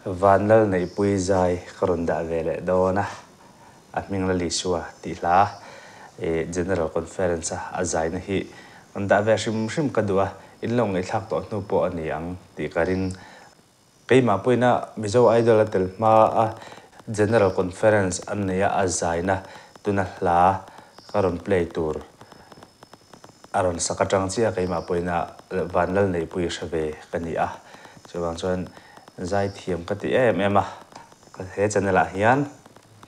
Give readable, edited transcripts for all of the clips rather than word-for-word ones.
Vanlal Neihpui zai ka rawn dah ve leh dawn a, a hming Lalisua tih hla General Conference a a zaina hi rawn dah ve hrim hrim ka duh a, in lo ngaihthlak tawh hnu pawh a ni ang tih ka ring. Keimah pawhin a Mizo Idol a tel hma a General Conference an nei a, a zaina tuna hla ka rawn play tur a rawn sak atang chiah keimah pawhin a Vanlal Neihpui hre ve ka ni a, chuvang chuan zaithiam ka ti em em a, he channel ah hian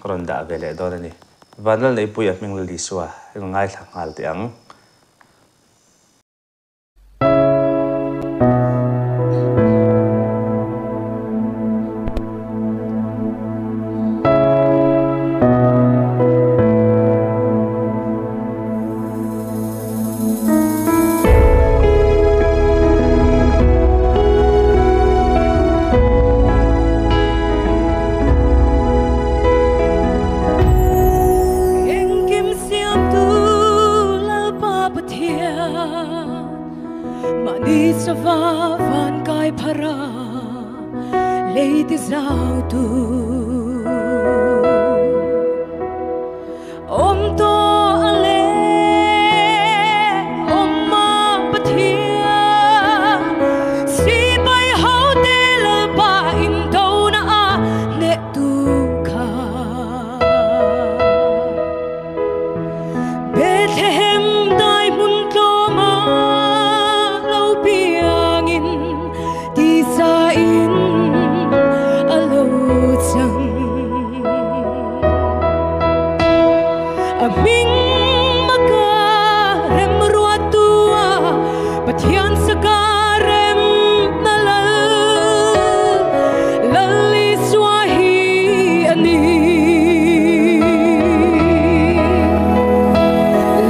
ka rawn dah ve leh dawn a ni. Vanlal Neihpui a hming Lalisua i ngaithla nghal teh ang. Engkim siamtu Lalpa Pathian, mahni chauha van kai phara lei ti zautu. Awm tawh a le, awm a Pathian, sipai hote Lalpa indona a hnehtu kha. Bethlehem dai hmun tlawma lo piangin tisa in a lo chang. A hming maka remruatua Pathian saka rem na lal, Lal Isua hi a ni.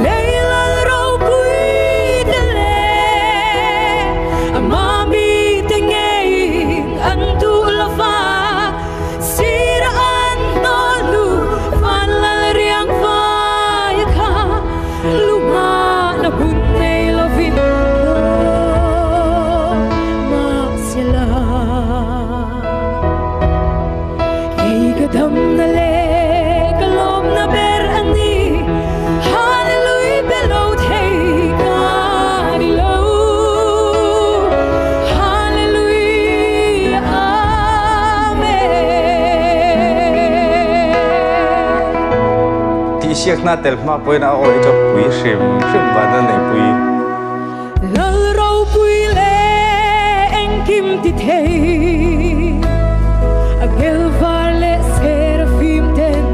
Lei lal ropui te leh a mami te ngeiin an duh lova, sira an hnawl hnu van lal riang vaia kha lunga na hun nei lovin tlawm mahsela. Kei ka damna leh ka lawmna ber a ni, Hallelujah be lo thei ka ni lo, Hallelujah Amen. Tihsiakna tel hma pawhin a aw hi chu a pui hrim hrim van a neihpui. Lal ropui leh engkim ti thei, a ngel var leh serafim ten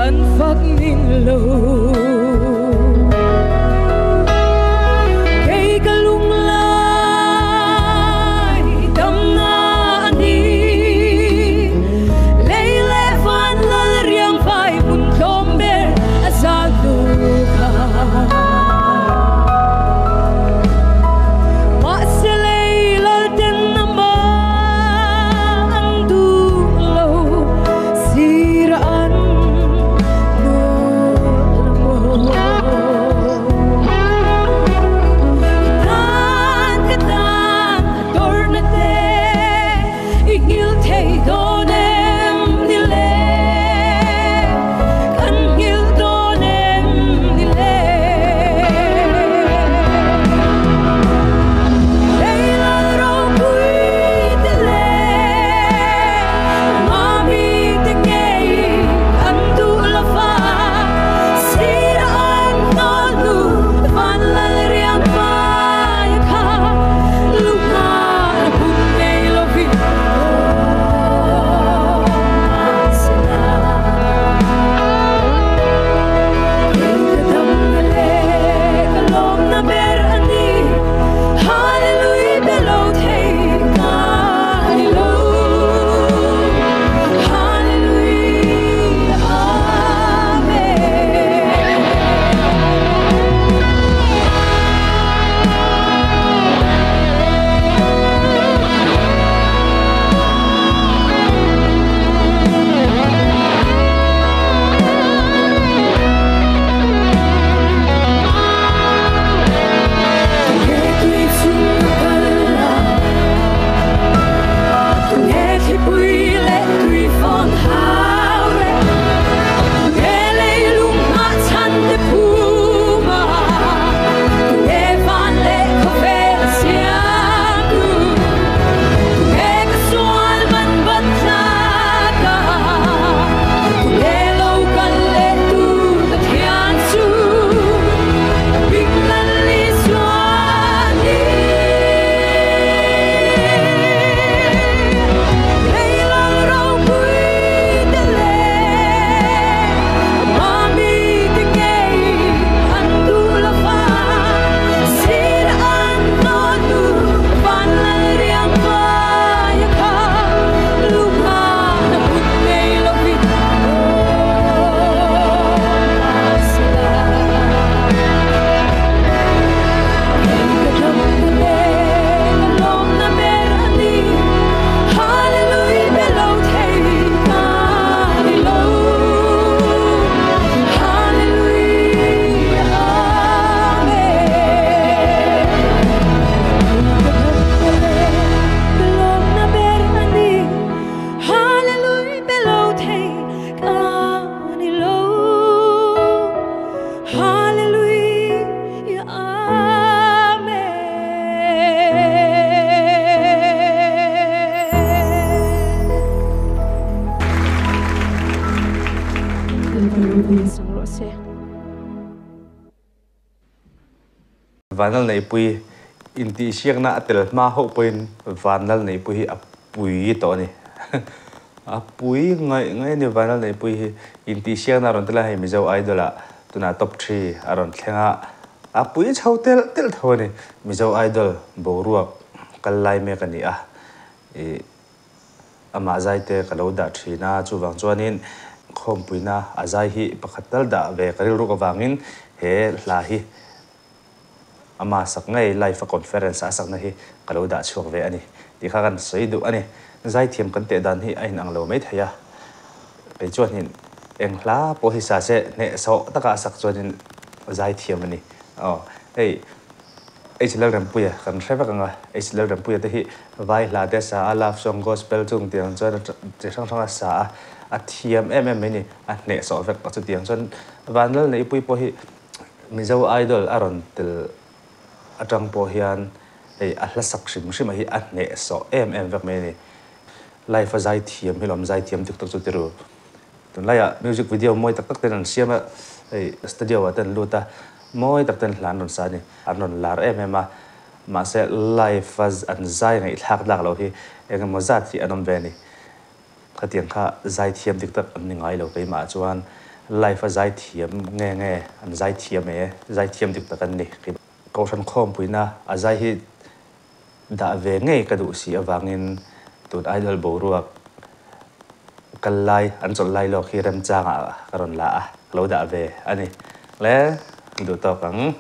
an fak ning lo. Kei ka lunglai damna a ni, lei leh van lal riang vai hmun tlawm ber a zal hnu kha. Mahse lei lal ten a Vanlalneihpui intihsiakna a tel hma hauh pawhin Vanlalneihpui hi a pui tawh a ni. A pui ngaih ngaih a ni Vanlalneihpui hi intihsiakna a rawn tel a, hei Mizo Idol ah tunah top three a rawn thleng a, a pui chho telh telh tho a ni. Mizo Idol boruak kal lai mek a ni a, ih amah zai te ka lo dah thin a, chuvang chuanin khawmpuina a zai hi pakhat tal dah ve ka rilruk avangin he hla hi Ama sak ngei live a conference a sakna hi ka lo dah chhuak ve a ni tih kha kan sawi duh a ni. Zaithiam kan teh dan hi a inang lo mai thei a, kei chuanin eng hla pawh hi sa se hnehsawh taka a sak chuanin zaithiam a ni. Aw hei H Lalrempuia kan hre vek ang a, H Lalrempuia te hi vai hla te a sa a, love song, gospel chung tiang chuan chi hrang hrang a sa a, a thiam em em mai a ni, a hnehsawh vek chutiang chuan Vanlalneihpui pawh hi Mizo Idol a rawn tel atang pawh hian hei a hla sak hrim hrim a hi a hnehsawh em em vek mai a ni. Live a zai thiam hi lawm zai thiam dik tak chu ti ru. Tunlaiah music video mawi tak tak ten an siam a, hei studio ah te an lut a, mawi tak ten hla an rawn sa a ni. An rawn lar em em a, mahse live a an zai ngaihthlak tlak loh hi engemaw zat hi an awm ve a ni. Khatiang kha zaithiam dik tak an ni ngai lo keimah chuan life a zaithiam nge nge an zaithiam e, zaithiam dik tak an ni. Kohhran khawmpuina a zai hi dah ve ngei ka duh si avangin tun idol boruak kal lai an chawlh lai lawk hi remchangah ka rawn la a, ka lo dah ve a ni. Le duh tawk ang.